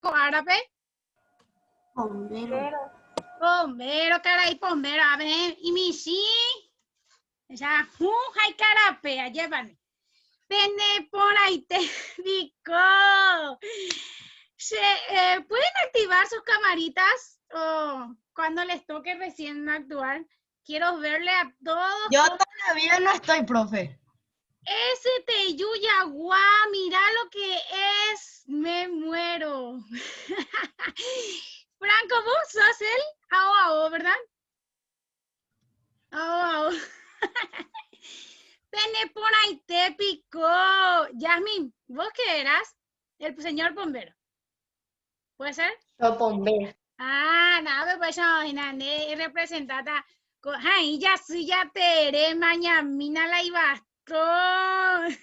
Ko árape? Pombéro. Pombéro, karai pombéro, a ver, imichĩ. Ja hũ ha ikarape, ajépane. Pene porãite piko. Che, eh, ¿pueden activar sus camaritas? O cuando les toque recién actuar. Quiero verle a todos. Yo todavía no estoy, profe. Ese Teyú Yaguá, mirá lo que es. Me muero. Franco, vos sos el ao ao, ¿verdad? Ao ao. Pene porãite piko. Yasmin, ¿vos qué eras? El señor bombero. ¿Puede ser? Yo bombero. Ah, nada, pues yo, nane, representata. Ay, ya sí, ya tere, mañamina la ibastón.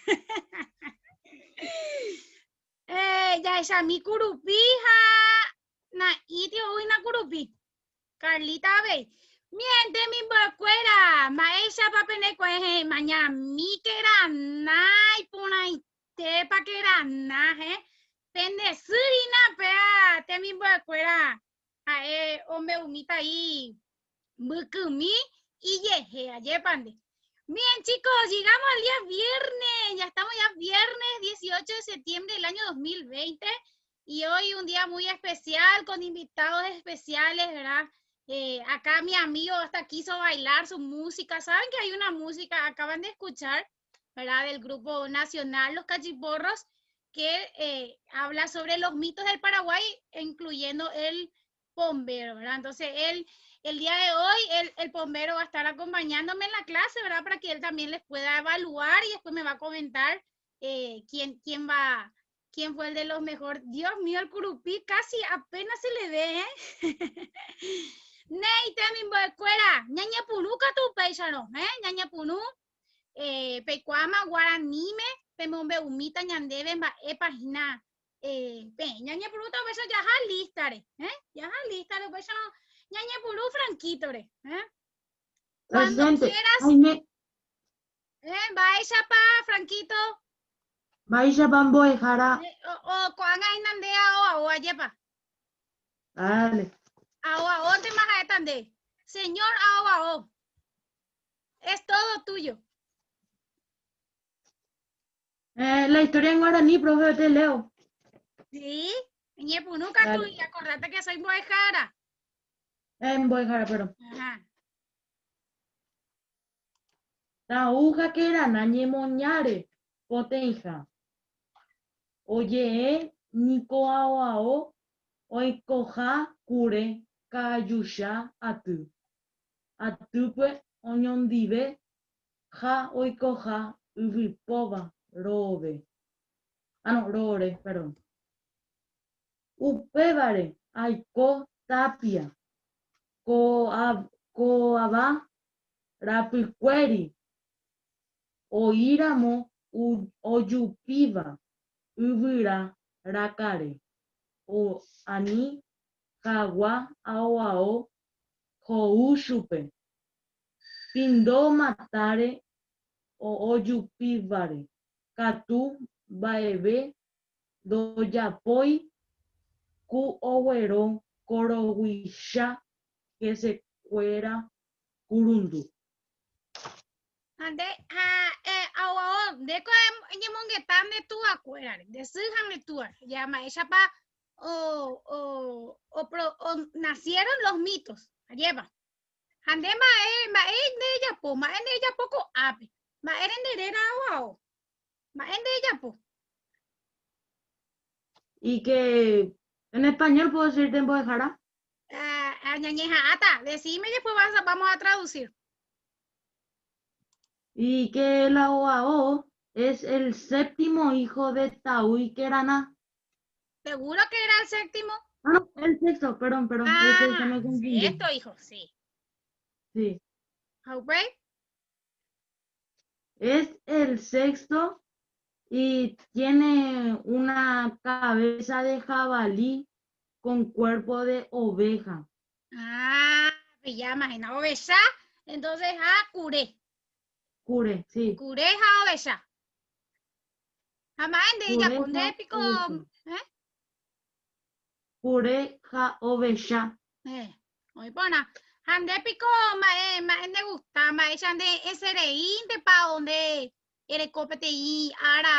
Eh, ya esa mi curupija. Na itio uy na kurupi. Carlita ve. Miente mi mbo'ekuéra, mba'éichapa pene kuehe mañamíkera iporãitépa kerana, he? Pende sy hína péa temimbo'ekuéra ha'e ombe'umíta aí mbykymi ijehe, ajépa nde. Bien chicos, llegamos al día viernes, ya estamos ya viernes 18 de septiembre del año 2020 y hoy un día muy especial con invitados especiales, ¿verdad? Eh, acá mi amigo hasta quiso bailar su música. Saben que hay una música, acaban de escuchar, ¿verdad? Del grupo nacional Los Cachiporros, que eh, habla sobre los mitos del Paraguay, incluyendo el bombero, ¿verdad? Entonces, él, el día de hoy, el, el bombero va a estar acompañándome en la clase, ¿verdad? Para que él también les pueda evaluar y después me va a comentar eh, quién, quién va, quién fue el de los mejores. Dios mío, el curupí casi apenas se le ve, ¿eh? Néi, temimbo'ekuéra, ñañepyrũ katu upéicharõ, eh? Ñañepyrũ eh, peikuaáma guaraníme pemombe'umíta ñandéve mba'épa hína eh, peẽ. Ñañepyrũta upéicha jaha lístare, eh? Jaha lístare upéicharõ ñañepyrũ Franquítore, eh? Cuando Presente. quieras, Aime, eh, mba'éichapa, Franquito? mba'éichapa mbo'ehára. Eh, o, o ko'ág̃a hína nde ao ao ajépa. Dale. Ao aóntema ha'éta nde. Señor ao ao. Es todo tuyo. Eh, la historia en guaraní, profe, te leo. Sí, ñepyrũ katu Dale. y acordate que soy mbo'ehára. Eh, mbo'ehára, perdón. Ajá. Tau ha kerana ñemoñáre poteĩha. Oje'e niko ao ao oikoha kure ka'ajucha aty. Atýpe oñondive ha oikoha yvypóva roove. Ah no, roore, perdón. Upévare aiko tapia ko'ãva rapykuéri oĩramo ojupíva yvyra rakãre, ani hagua ao ao ho'u chupe. Pindo matáre ojupívare katu mba'eve ndojapói ku oguero koroguicha hesekuéra kurundu. Ha nde, ha eh, ao ao, ndéko eñemongeta nde tuvakuérare, nde sy ha nde túare, ja mba'éichapa o, o, o, pro, o nacieron los mitos, ajépa. Ha nde mba'e, mba'e nde ejapo, mba'e nde ejapo ko'ápe, mba'ére nde réra ao ao, mba'e nde ejapo. Y que en español puedo decirte mbo'ehára? Ah, ah, ñañeha'ãta, decime y después vas a, vamos a traducir. Y que la OAO es el séptimo hijo de Taúi Keraná. ¿Seguro que era el séptimo? Ah, no, el sexto, perdón, perdón, el sexto me Ah, confundí. sexto hijo, sí. Sí. Ok. Es el sexto y tiene una cabeza de jabalí con cuerpo de oveja. Ah, ya imagina, oveja, entonces ah, curé. Cure, sí. Curé ha oveja. Ha mba'e nde Curé ejapo, nde ha piko, oveja. eh? Kure ha ovecha. Eh, oĩ porã. Ha nde piko mba'e mba'e nde gusta, mba'éicha nde esereíntepa o nde ereko peteĩ ára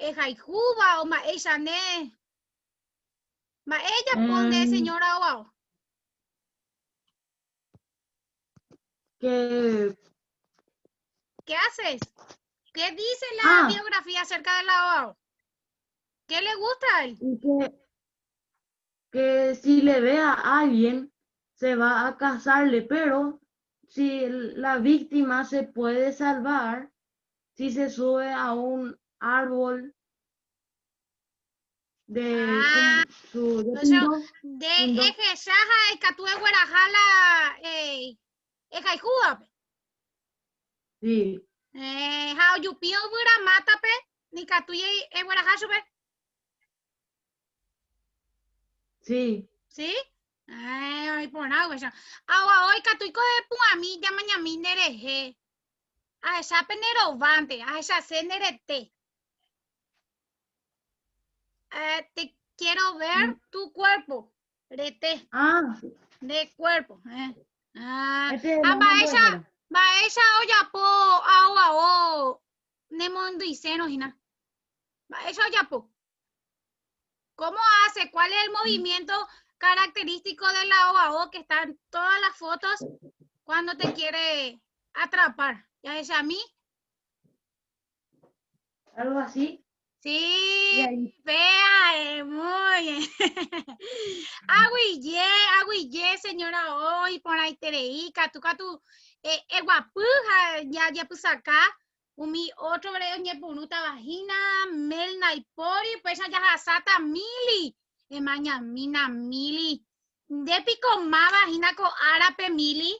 ehayhúva o mba'éicha nde mba'e ejapo nde señora ovao? Que ¿Qué haces? ¿Qué dice la Ah. biografía acerca de la OAO? ¿Qué le gusta a él? Y que si le ve a alguien, se va a casarle, pero si la víctima se puede salvar, si se sube a un árbol de Ah, con su de entonces, pindo, de pindo. ejecha ha ikatu egueraha la ehayhúvape. Sí. Eh, ha ojupi yvyra mátape, nikatúi egueraha chupe. Sí. Sí? Eh, oĩ porã upéicha. Aguao ikatúiko epu'ãmi jamañami nde rehe. Ahecha pende rovánte, ahechase nde rete. Eh, te quiero ver tu cuerpo, rete. Ah. De cuerpo. Eh. Ah, Este ah, no me mba'éicha, acuerdo. mba'éicha ojapo ao ao nemondyisérõ hína. Mba'éicha ojapo. ¿Cómo hace? ¿Cuál es el movimiento característico de la OAO que está en todas las fotos cuando te quiere atrapar? ¿Ya es a mí? Algo así. Sí, Y ahí. vea, muy bien. Aguille, aguille, señora, hoy por ahí tereí, catu, catu, guapú, ya, ya puse acá, umi otro breo, ñepuruta vagina, melna y pori, pues ya jasata mili, emaña mina mili, de pico ma vagina co árape mili.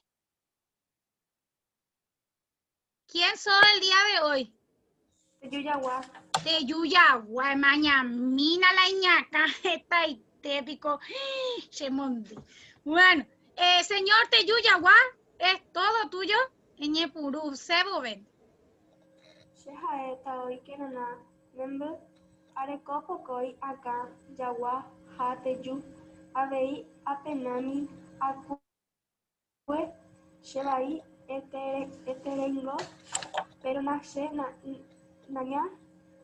¿Quién sos el día de hoy? Teyuyagua. Teyuyagua, emañamína la iñaca, esta y tépico. Se monte. Bueno, señor Teyuyagua, es todo tuyo. Eñepurú, sebo ven. Che ha'éta oikerõna memby, areko pokõi akã, jagua ha teju, avei apenámi akue che vai etereingo, pero na che naña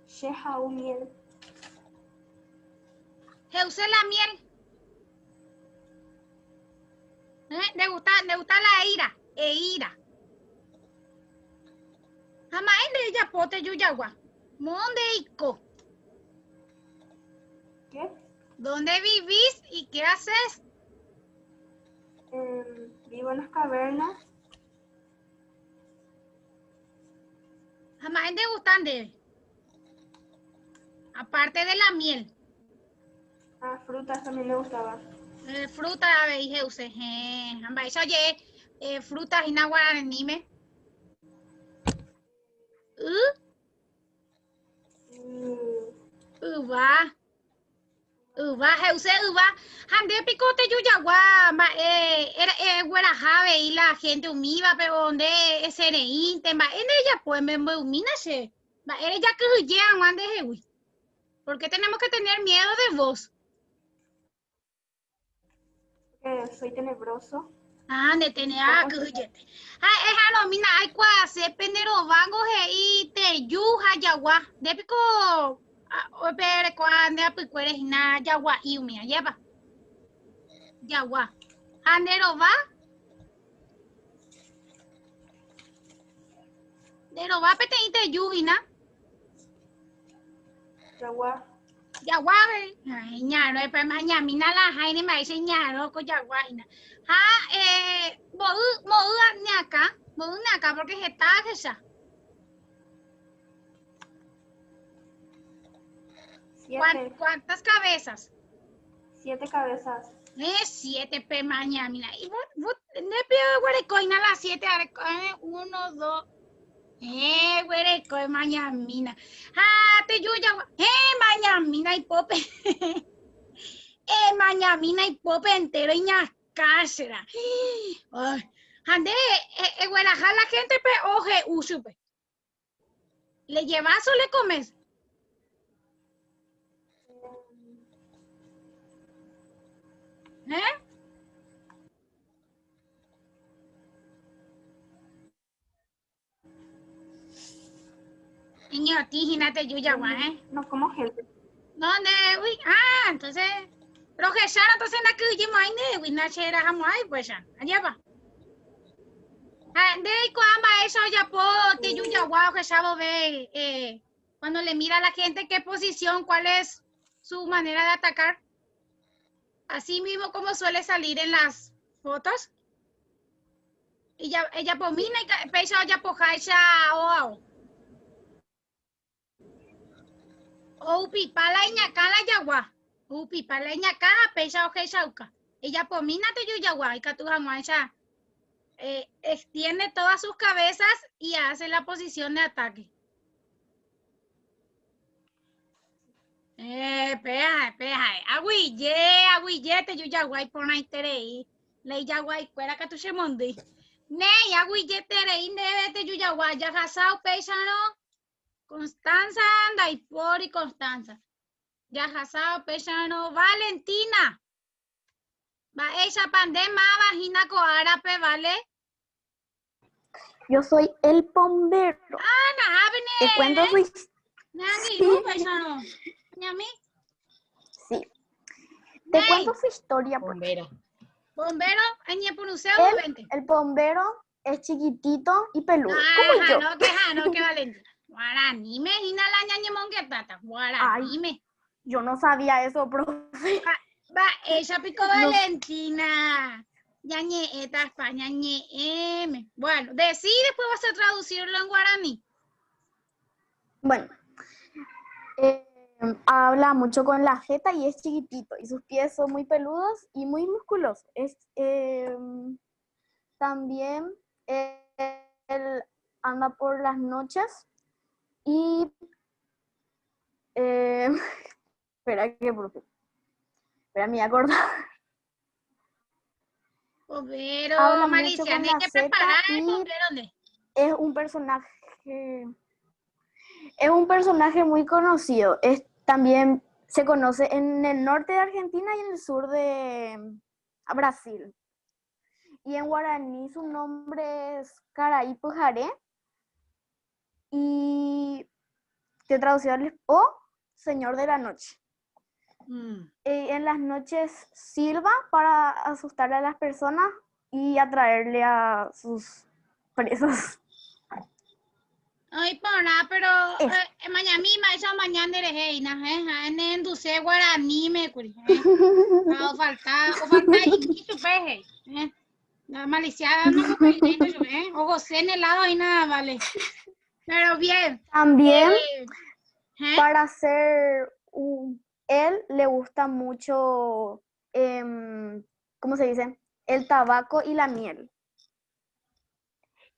che ha'u miel. He'use la miel. ¿Eh? Le gusta, le gusta la eíra, eíra. Ha mba'e nde ejapo Teyuyagua. Moõ nde eiko. ¿Qué? ¿Dónde vivís y qué haces? Vivo en las cavernas. Ha mba'e nde gusta ndéve. Aparte de la miel. Ah, frutas también me gustaba. Fruta avei he'use. Héẽ. Ha mba'éicha oje'e fruta hína guaraníme. Y. Yva. Yva, he'use yva. Ha nde piko tejujagua mba'e egueraha avei la gente umívape o nde esereínte mba'e nde ejapo emembe'umína che. Mba'ére jakyhyje hag̃ua ndehegui. ¿Por qué tenemos que tener miedo de vos? Porque soy tenebroso. Ah, nde tenea kyhyjete. Ha eharõmína aikuaase pende rovango he'i teju ha jagua. Nde piko pe rekoha nde apykuére hína jagua'i umi, ajépa? Jagua. Ha nde rova? Nde rova peteĩ teju hína. Jagua. Jagua avei. Ay, ñarõ, epa, mañamína la háire mba'éicha iñarõ ko jagua hína. Ha, eh, mboy, mboy ne akã, mboy ne akã porque heta ahecha. Siete. ¿Cuántas cabezas? Siete cabezas. Siete pe mañamína. Y vos, vos, ne pe guerekoina la siete, areko, uno, dos. Guereko emañamína. Ha, tejuya, mañamína ipópe. Emañamína ipópe entero iñakãsera. Ay, ha nde, egueraha la gente pe oje'u chupe. ¿Le llevas o le comes? Oñeotĩ hína teju jagua, eh? No como gente. No, nde, uy, ah, entonces, rohechárõ entonces ndakyhyjemo'ãi ndehegui, ndacherahamo'ãi upéicha, ajépa? Ha nde eikuaa mba'éicha ojapo teju jagua ohecha vove eh, cuando le mira a la gente qué posición, cuál es su manera de atacar. Así mismo como suele salir en las fotos. Ejapomína péicha ojapoháicha oao. Oupipa la iñakã la jagua. Oupipa la iñakã ha péicha ohechauka. Ejapomína teju jagua ikatu hag̃uáicha eh, extiende todas sus cabezas y hace la posición de ataque. Eh, péa, péa, aguyje, aguyje teju jagua iporãiterei. Léi jaguaikuéra katu chemondýi. Néi, aguyjeterei ndéve teju jagua jahasa upéicharõ. Constanza, ndaipóri Constanza. Jahasa upéicharõ Valentina. Mba'éichapa nde máva hína ko árape, Vale? Yo soy el bombero. Ah, nahápe ne. Te cuento su historia. Ne angirũ upéicharõ. Ñami. Sí. Te Néi. cuento su historia. porque Bombero. Bombero, añepyrũsévo Él, vente. el bombero es chiquitito y peludo, Ah, como yo. no, que ja, no, que Valentina. Guaraníme hína la ñañemongetáta. Guaraníme. Yo no sabía eso, profe. Va, ella pico Valentina. Ñañe'ẽta España, ñe'ẽme. Bueno, decí y después vas a traducirlo en guaraní. Bueno, eh, habla mucho con la jeta y es chiquitito y sus pies son muy peludos y muy musculosos. Es, eh, también él anda por las noches y... eh, espera que, profe. Espera, me voy a acordar. Bombero, Habla mucho Malicia, con hay la que zeta preparar el y bombero. ¿dónde? es un personaje muy conocido. Es, también se conoce en el norte de Argentina y en el sur de Brasil. Y en guaraní su nombre es Caraí Pujaré. Y que traducido al o Señor de la Noche. En las noches silba para asustar a las personas y atraerle a sus presas. Ay, por nada, pero Eso. mañana misma, esa mañana eres heina, eh, en endulce guaraní me curi, eh. Ah, o falta, o falta y chupeje, eh. La maliciada no me eh. O gocé en helado y nada, vale. Pero bien. También ¿Eh? para hacer un, él le gusta mucho, ¿cómo se dice? El tabaco y la miel.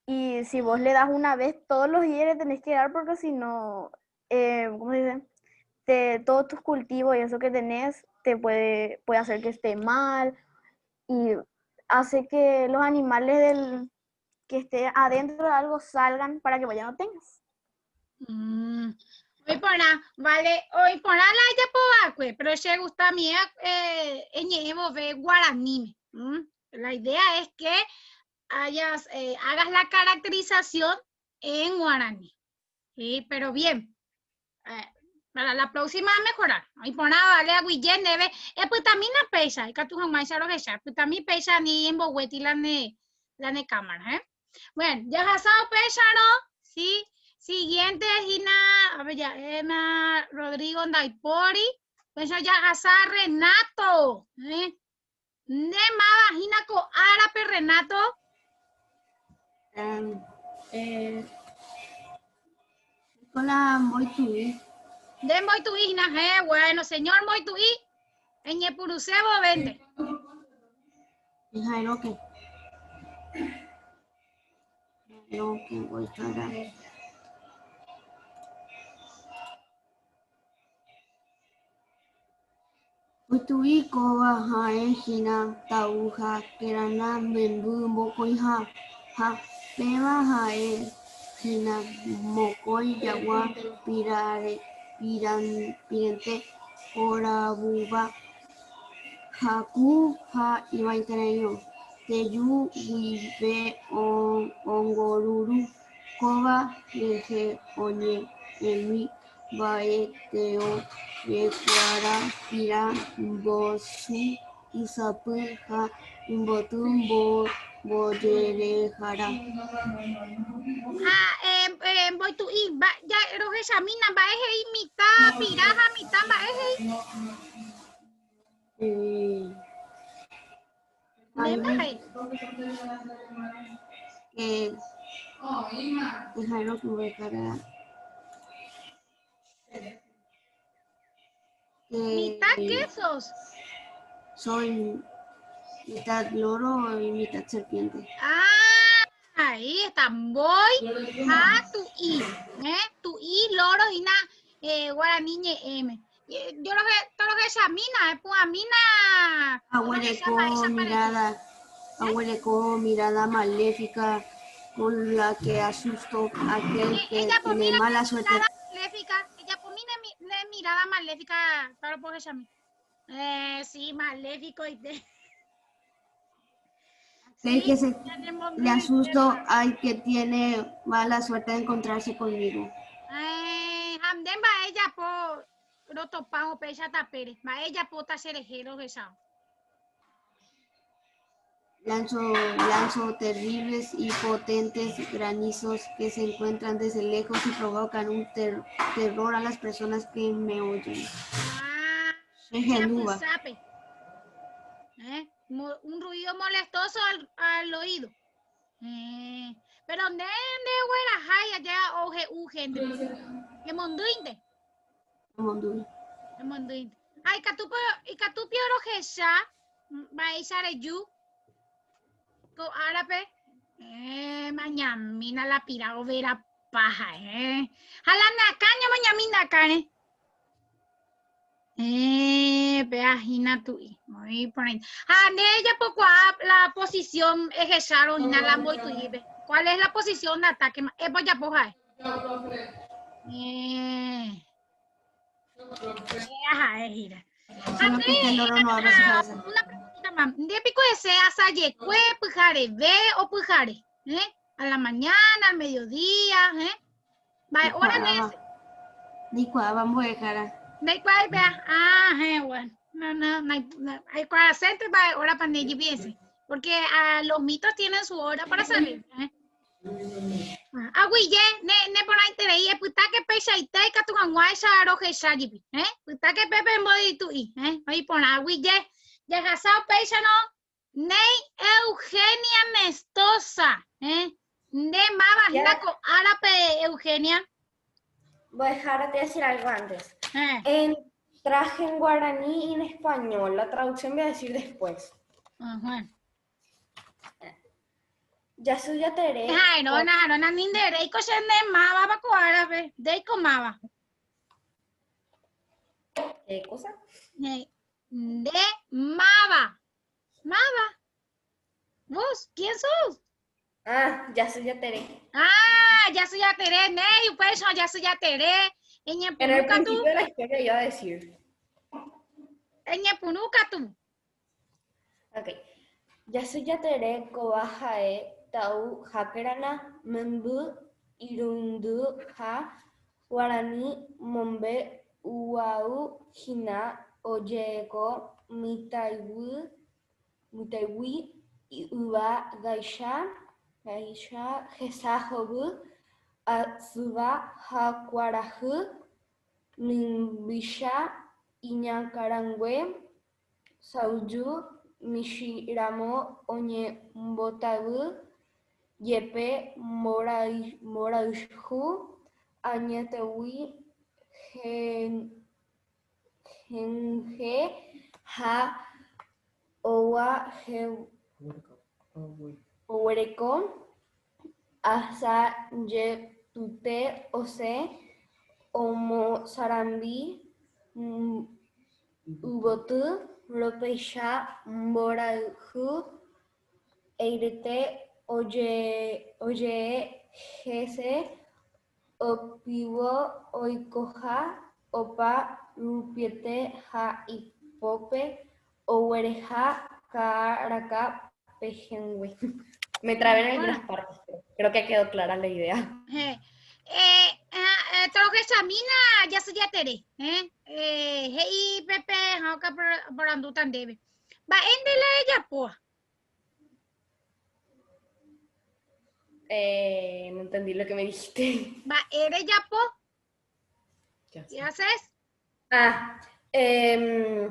Y si vos le das una vez, todos los días le tenés que dar porque si no, ¿cómo se dice? Todos tus cultivos y eso que tenés te puede hacer que esté mal y hace que los animales que esté adentro de algo salgan para que vaya no tengas. Hoy por nada, vale, hoy por nada la ya po pero che gusta a mí, eñe, ve guaraní. La idea es que hagas la caracterización en guaraní. Sí, pero bien. Para la próxima a mejorar. Hoy por nada, vale, aguillén debe. Pues también la pesa, y que tu jamás lo que sea. Pues también pesa ni en Bogotá la ne, la ne cámara, ¿eh? Bueno, ya pasado pesa, ¿no? Sí. Siguiente, Gina, a ver ya, Emma, Rodrigo Ndaipori. Pues ya pasado Renato, ¿eh? Ne mava Gina ko árape Renato. Hola, Moituí. De Moituí, Gina, bueno, señor Moituí, en Ñepurucebo, vende. Hija, que. No, que voy a llorar. Moituí, koba, jae, Gina, tauja, kerana, membu, mokoi, ja, ja, peba, jae, Gina, mokoi, yagua, pirare, piran, pirente, orabuba, jaku, ja, ibaitereño, teyu, guibe, ongoruru, koba, reje, oñe, emi mba'eteo rekuara pira mbosu ysapy ha ymboty mbojerehara. Ha mboytu'i rohechamína mba'e he'i mitã pira ha mitã mba'e he'i. Nde mba'e? Que dejaron que Mitad quesos. Soy mitad loro y mitad serpiente. Ah, ahí está. Voy a tu i. ¿Eh? Tu i, loro, y na, eh, guaraní, ñe'ẽme. Yo lo que, todo lo que chamina, eh, puamina. Aguereco mirada, aguereco mirada maléfica con la que asusto a aquel que Ella tiene mira mala suerte. mirada maléfica, ella por mí de mirada maléfica, claro, por ella sí, maléfico y de... Aquel que se ya tenemos le muy asusto bien. al que tiene mala suerte de encontrarse conmigo. Hamden ba ella po rotopa o pecha tapere, ba ella po tacherejero esa. Lanzo terribles y potentes granizos que se encuentran desde lejos y provocan un terror a las personas que me oyen. Ah, Regenúa. sape. Un ruido molestoso al oído. Pero ¿dónde güera hay allá oje u gente? Que monduinte. Monduinte. Que monduinte. Ay, catupo, y catupio rojecha, va a yu. Ko árabe. Mañamina la pira o vera paja. Jalana caña mañamina cane. Vea, Gina, tú. Muy por ahí. Ah, de ella poco a la posición ejecharon, Gina, la voy tu ibe. ¿Cuál es la posición de ataque? Pues ya, pues, ahí. Ajá, gira. Solo que el loro no abre su cabeza. Una preguntita más. ¿De pico de sea sayecue, pujare, ve o pujare? A la mañana, al mediodía, ¿eh? Va, hora de ese. Ni cuá, vamos a dejar. De cuál vea. Ah, bueno. No, no, no hay, no, hay cuál acento va hora para ni piense. Porque a los mitos tienen su hora para salir. Ah, güey, ne, ne por ahí te leí, puta que pecha y te que tu anguay sa roje sa yipi, ¿eh? Puta que pepe en body tu i, ¿eh? Ahí por ahí, güey, ya jasao pecha no. Ney Eugenia Mestosa, ¿eh? Ne maba, Ya. naco árabe Eugenia. Voy a dejar de decir algo antes. En traje en guaraní y en español. La traducción voy a decir después. Ajá. Yasuya Tere. Ay, no, no, no, no, ni de reiko se ne maba pa ko árabe. Deiko maba. ¿Qué cosa? Ne, de maba. Maba. ¿Vos? ¿Quién sos? Ah, Yasuya Tere. Ah, Yasuya Tere, Ney, pues, Yasuya Tere. En el Eñepunuca tú. principio de la historia iba a decir. Eñepunuca tú. Ok. Yasuya Tere, Kobajae, Tau, Jaquerana, Membu, Irundu, Ja, Guaraní, Mombe, Uau, Jina, Oyeko, Mitaiwi, Mitaiwi, Uba, Gaisha, Gaisha, Jesajobu, Azuba, Jacuarajú, Mimbisha, Iñacarangüe, Sauyu, Mishiramo, Oñembotabu, Yepe, Moraiju, Añetewi, Genge, Ja, Owa, Owereko, Asa, Yetute, Ose, Omo, Sarambi, Ubotu, Ropeisha, Moraju, Eirete, Oye, Oye, Gese, Opiwo, Oikoja, Opa, Rupiete, Ja, Ipope, Owereja, Caraca, Pejengüe. Me trabé en algunas partes, pero creo que quedó clara la idea. Eh, torohechamína jasyjatere, eh? Eh, he'i pepe ha oka porandúta ndéve. Mba'e nde la rejapóva? Eh, no entendí lo que me dijiste. Mba'e rejapo? ¿Qué haces? Ah, eh,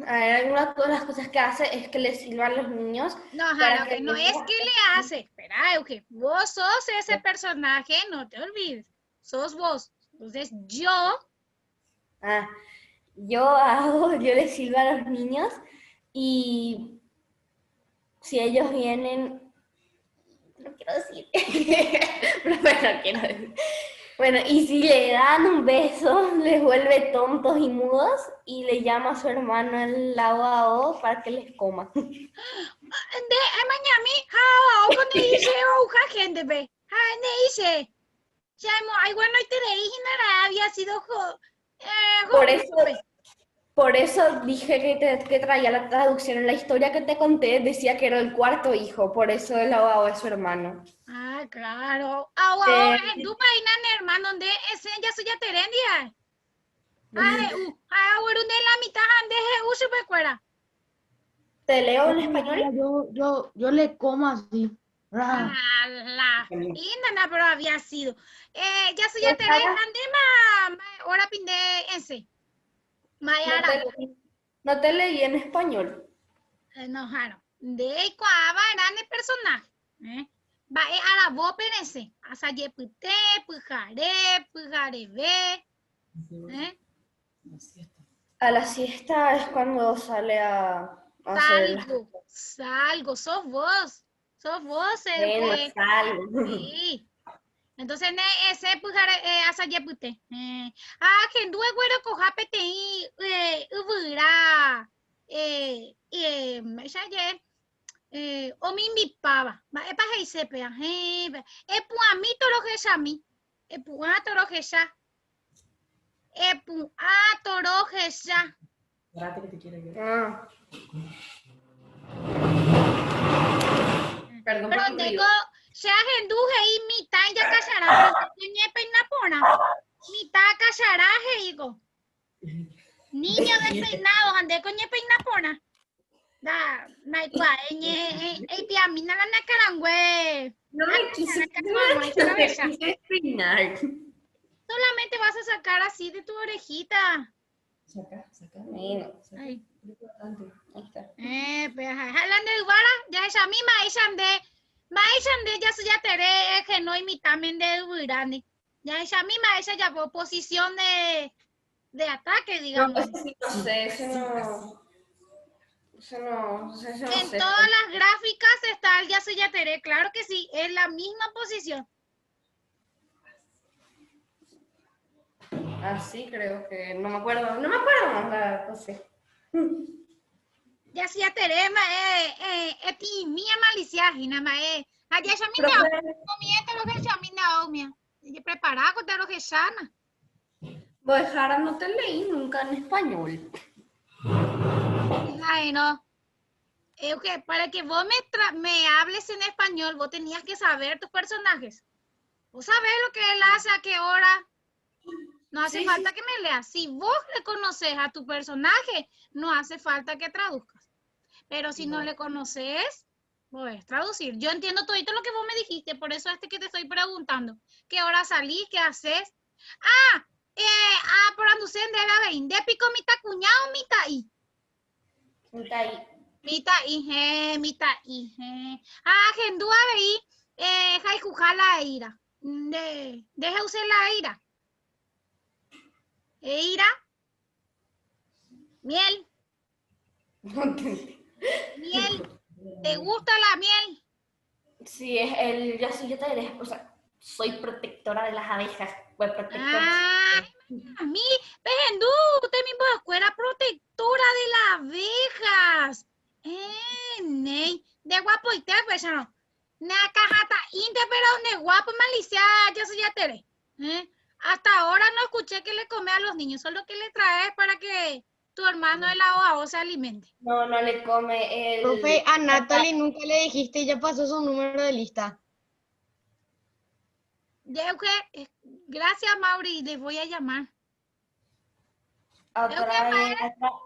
a ver, algunas de las cosas que hace es que le silba a los niños. No, ajá, que no es que le hace. Espera, Euge, vos sos ese personaje, no te olvides. Sos vos. Entonces, yo. Ah, yo hago, yo les silbo a los niños y si ellos vienen, no quiero decir, pero bueno, quiero decir. Bueno, y si le dan un beso, les vuelve tontos y mudos y le llama a su hermano el agua para que les coma. De mañami, ha, o con dice o gente ve. Ha, ne dice. Ay, bueno, y te había sido por eso, por eso dije que, te, que traía la traducción. En la historia que te conté decía que era el cuarto hijo, por eso el abogado es su hermano. Ah, claro. Abogado, en tu país, hermano, donde ese ya soy ya terendia. Ah, ah, bueno, de la mitad ande uso pecuera. ¿Te leo en español? Yo le como así. Ah, la inda, pero había sido. Ya soy ya ande ma, ahora pinde ese. Mayara. No te leí en español. No, jaro. De cuava eran el personaje. Va a la voz perece. Asayepute, pujare, pujarebe. A la siesta es cuando sale a hacer Salgo, salgo, sos vos. Sos vos, Bueno, salgo. Sí. Entonces, ne, ese pujare, asayepute. Ah, que ndue güero coja pete ubura. Ya ye, o mi mi pava. Va, epa heisepe, eh, epuami toro jeshami. Epuá toro jesha. Epuá toro jesha. Espérate que te quiero ver. Ah. Perdón Pero por el tengo, ruido. ya genduje y mitad ya callará, pero ñepe y napona. Mitad callará, digo. Niño despeinado, ande con ñepe y napona. Da, na icua, ñe, e piamina la nacarangüe. No me quise, Saca tu mamá y tu no me cabeza. quise despeinar. Solamente vas a sacar así de tu orejita. Saca, saca. Bueno, Saca. Ay. ahí está. Pues, ajá. Jalan de Ubara, ya ella misma, ella ande, ma ella ande, ya se ya tere, que no imitamen de Uburani. Ya ella misma, ella ya por posición de ataque, No, digamos. ese sí no sé, ese no. Ese no, ese no En sé. todas las gráficas está el Yasuyateré, claro que sí, es la misma posición. Así creo que, no me acuerdo, no me acuerdo, no, no sé. Yasuyateré, ma, eti, mía malicia, gina, ma, allá ya mi Profe, nao, comiente lo que ya mi nao, mía. Y prepará con lo que sana. Bojara no te leí nunca en español. Ay, no. Que para que vos me hables en español, vos tenías que saber tus personajes. Vos sabés lo que él hace, a qué hora. No hace Sí, falta que me leas. Si vos le conoces a tu personaje, no hace falta que traduzcas. Pero si no le conoces, puedes traducir. Yo entiendo todito lo que vos me dijiste, por eso este que te estoy preguntando. ¿Qué hora salís? ¿Qué haces? Ah, por anducen de la vein. De pico mita cuñado, mita y. Mita y. Mita y, mita y, Ah, gendúa veí, jaijujá la ira. De, deje usar la ira. Ira. Miel. No entendí. Miel. ¿Te gusta la miel? Sí, es el, yo soy, yo te diré, o sea, soy protectora de las abejas. Pues protectora. Ah, a mí, Pejendú, usted mismo escuela protectora de las abejas. Ney, de guapo y te, pues ya no. Nakajata, inte, pero de guapo, malicia, ya soy ya tere. Hasta ahora no escuché que le come a los niños, solo que le traes para que tu hermano de la OAO se alimente. No, no le come el... Profe, a Natalie nunca le dijiste y ya pasó su número de lista. Ya, que, Gracias, Mauri, les voy a llamar. Atrae,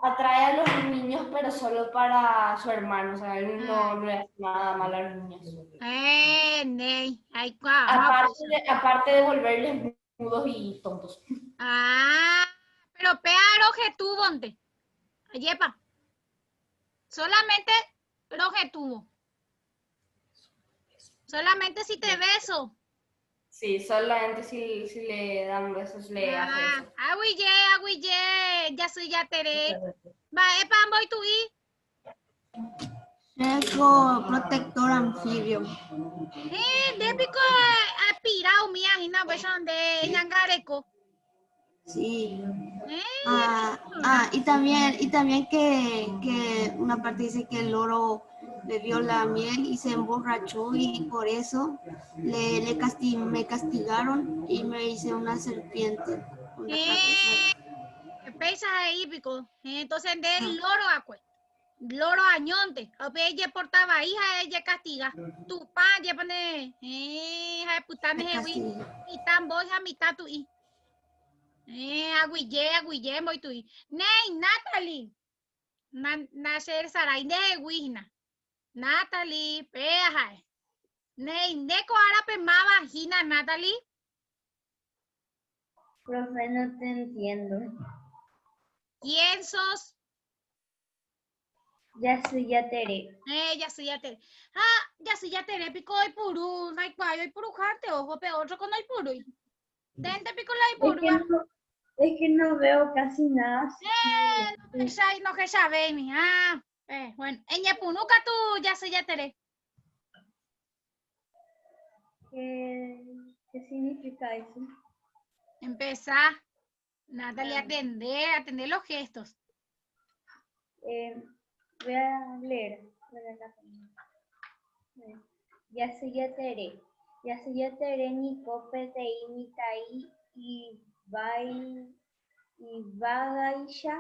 atrae a los niños, pero solo para su hermano. O sea, él no, no le hace nada malo a los niños. Eh, nei, ay, cuá, Aparte de, aparte de volverles mudos y tontos. Ah, pero pea rojetúbonte. Yepa. Solamente rojetubo. Solamente si te beso. Sí, solamente si, si le dan besos le hace Ah, eso. agüille, agüille, ya soy ya teré. Va, epa, voy tu i. Checo protector anfibio. De pico a pirao mía, hina pues de ñangareco. Sí. Ah, ah, y también que una parte dice que el loro bebió la miel y se emborrachó y por eso le, le casti- me castigaron y me hice una serpiente con la cabeza. Pesa ahí, pico. Entonces, de loro acue. Loro añonte. O pe ella portaba hija, ella castiga. Tu pa, ella pone, ja, putane, Me jewi. castiga. Mitad voy a mitad tu i. Agüille, agüille, voy tu i. Ney, Natalie. Na, nacer saray de wihna. Natalie, peja. Ney, neko árabe ma vagina, Natalie. Profe, no te entiendo. ¿Quién sos? Ya soy ya Tere. Ya sí, ya te. Ah, ya sí, ya te pico y puru, no hay cuayo y purujante, ojo, pe otro con el puru. Dente pico la Es puru. que no, es que no veo casi nada. No que no que sabe, mi. Ah, bueno, en Yepunuca tú ya sí, ya te ¿Qué, qué significa eso? Empezá, Natalie, a atender, atender los gestos. Voy a leer. Voy a leer la página. Ya soy ya Tere. Ya soy ya Tere, ni cope de imitai y vai y vagaisha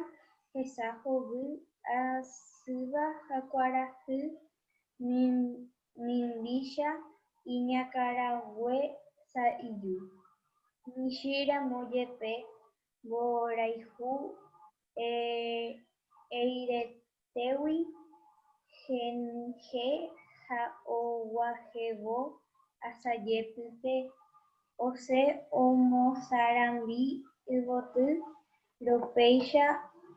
hesajo asiba jacuarajú mimbisha iñacaragüe saiyu. Mishira moyepe boraiju eiretewi genje jaoguajevo asayepipe ose omosarambi yvoty ropeisha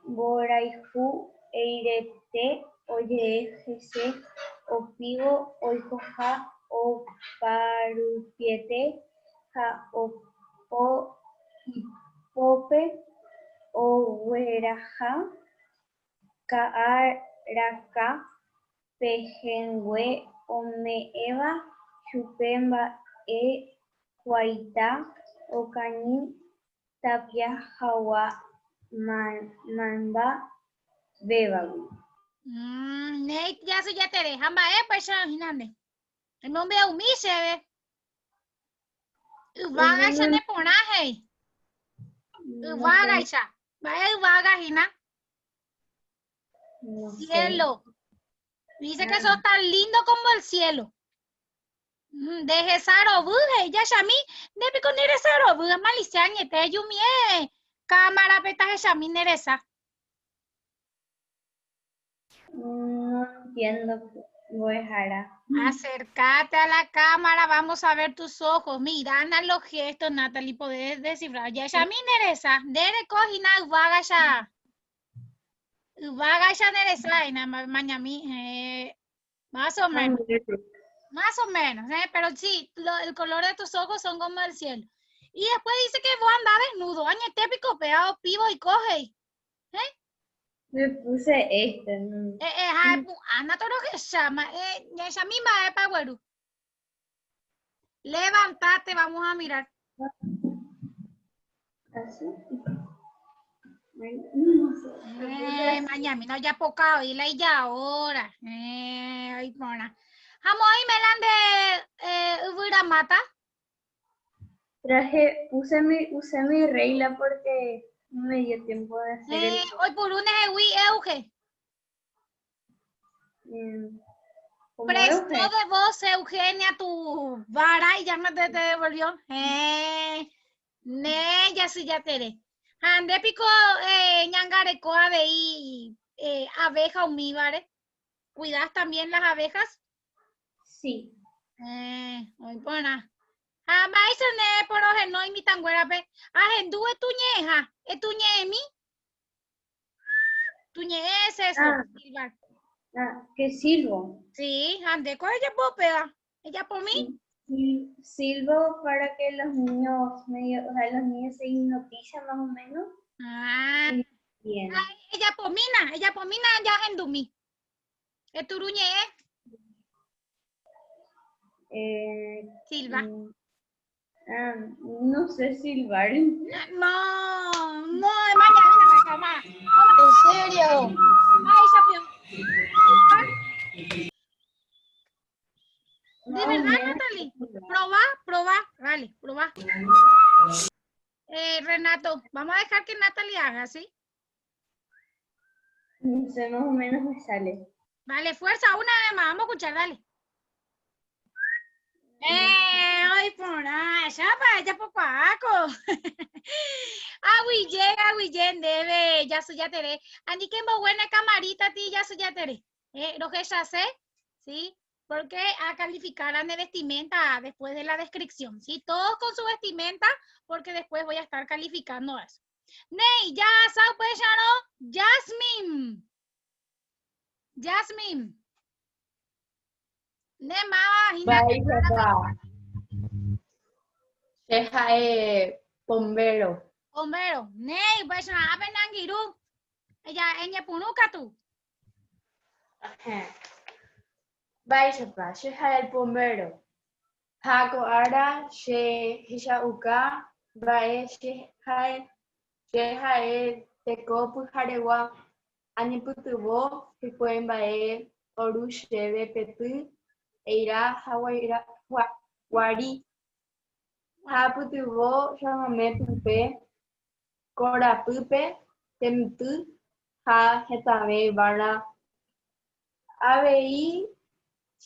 mborayhu eirete ojehese opívo oikoha oparupiete ha opo ipópe ogueraha ka'araka pehẽngue ome'ẽva chupe mba'e kuaita okañy tapia hag̃ua mymba vévagui. Néi, jasy jatere, ha mba'épa icha'õhína nde. Emombe'umi chéve. Yvágaicha ne porã he'i. Yvágaicha. Mba'e yvága hína? No sé. Cielo. Dice que sos tan lindo como el cielo. De sarovy, he'i jachami, nde piko nde resarovy, amalicia añete, ejumie cámara pe tahechami nde resa. No entiendo, mbo'ehára. Acércate a la cámara, vamos a ver tus ojos. Mirá los gestos, Natalie, podés descifrar. Ya ya mi nereza, dere cojina yvága ya. Yvága ya nereza, y nada más, mañami, más o menos. Más o menos, pero sí, el color de tus ojos son como el cielo. Y después dice que vos andás desnudo, añete pico pegado, pivo y coge. ¿Eh? Me puse este, no. Ay, pu, anda todo lo que se llama, ya esa misma es pa' güero. Levántate, vamos a mirar. ¿Así? Ay, no sé. Mañana, no, ya poca, y la y ya ahora. Ay, pona. Vamos ahí, Melan de Uburamata. Traje, puse mi, usé mi regla porque no me dio tiempo de hacer el Hoy por lunes es Wii Euge. ¿Cómo Prestó Euge? de voz Eugenia tu vara y ya no te devolvió. Ne jasyjatere. Ha nde piko eh, ñangareko avei eh, abeja umívare? ¿Cuidas también las abejas? Sí. Eh, oĩ porã. Ha mba'éicha ne porohenói mitãnguérape? Ahendu etuñe'ẽha, etuñe'ẽmi. Tuñe'ẽ es eso, Ah. silbar. Ah, que silbo. Sí, ha ndéko ejapo upéva. Ejapomi. Silbo para que los niños medio, o sea, los niños se hipnotizan más o menos. Ah. Bien. Ejapomína, ejapomína jahendumi. Eturuñe'ẽ. Eh, Silba. ah, no sé silbar. No, no, mañana, mamá. ¿En serio? Ay, Sofía. De verdad, Natalie. Probá, probá, dale, probá. Renato, vamos a dejar que Natalie haga, ¿sí? No sé, más o menos me sale. Vale, fuerza, una vez más, vamos a escuchar, dale. Ay, por ahí, ya pa, ya poco a poco. Aguille, aguille, debe, ya soy ya teré. Ani que buena camarita ti, ya soy ya teré. Lo que ya sé, ¿sí? Porque a calificar a de vestimenta después de la descripción, ¿sí? Todos con su vestimenta, porque después voy a estar calificando eso. Ney, ya, sao, pues, ya no. Jasmine. Jasmine. Ne mava, hina. Bye, papá. Che ha'e pombéro. Pombéro. Ney, pues, ya, ape nangiru. Ella, eñepyrũ katu. Ajá. Mba'éichapa, che ha'e el pombéro. Ha ko ára che hechauka mba'e che ha'e, che ha'e teko pyharegua añepytyvõ hikuái mba'e oru chéve petỹ, eira ha guari. Ha apytyvõ chamame pype korapýpe temitỹ ha hetave yvára Avei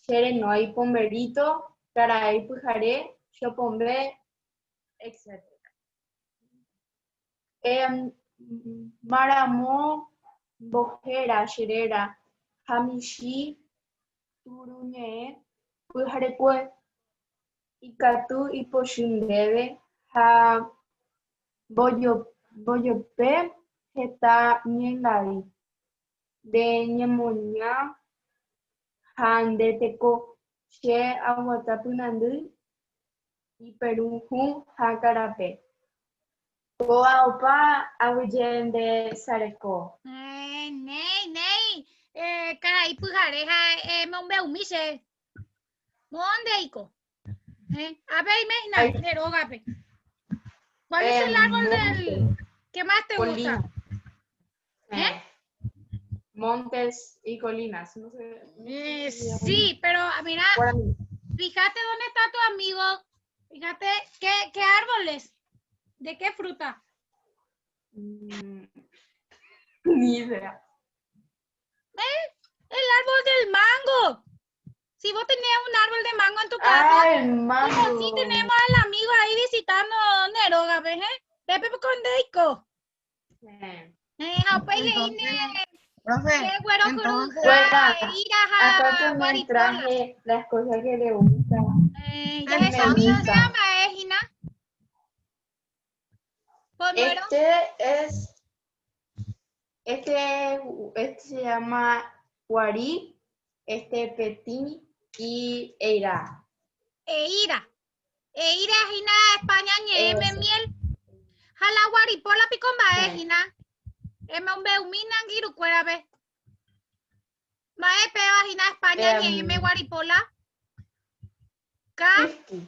che renói pomberito, karai pyhare, chopombe, etc. Maramo mbohéra che réra ha michĩ turuñe'ẽ pyharekue, ikatu ipochy ndéve ha mbojope heta ñengavi. Nde ñemoña ha nde teko, che aguata pynandy, iperu hũ ha karape. Kóva opa aguyje nde sareko. Néi, néi, karai pyhare ha emombe'umi che. Moõ ndeiko. Ápe aime hína, nde rógape. ¿Cuál es el árbol del que más te gusta? ¿Eh? Montes y colinas. No sé. Sí, pero ah, mira, fíjate dónde está tu amigo. Fíjate, ¿qué árboles? ¿De qué fruta? Ni idea. ¿Eh? El árbol del mango. Si vos tenés un árbol de mango en tu casa, Ah, el mango. como si tenemos al amigo ahí visitando Neroga, ¿ves? Eh? Pepe con Deiko. Ha upéi he'i ne Profe, che guero entonces, kurusa, eíra ha Acá también guaripola. traje las cosas que le gustan. Jahechami Me se gusta. mba'e hína. Pomero. Este es, este, este se llama Guarí, este Petí y Eira. Eíra. Eíra hína España ñe'ẽme Eso. miel. Ha la guaripola piko mba'e Sí. hína. Emombe'umi nangirũkuérape. Mba'e péva hína España ñe'ẽme guaripola. Ka. Whisky.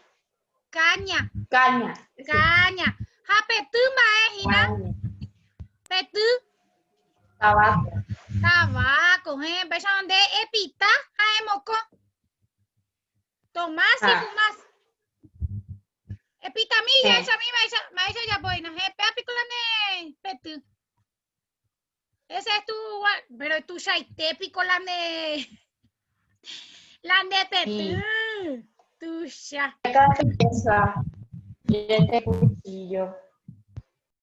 Caña. Caña. Caña. Ha petỹ mba'e hína. Petỹ. Tabaco. Tabaco, eh. Péicha nde epita ha emokõ. Tomás y Ah. fumás. Epitami Sí. jahechami mba'éicha mba'éicha ojapóina. He, péa piko la ne petỹ. Ese es tu, pero tuichaite piko la ne la nde petỹ. Tuicha. Acá empieza. Siete cuchillos.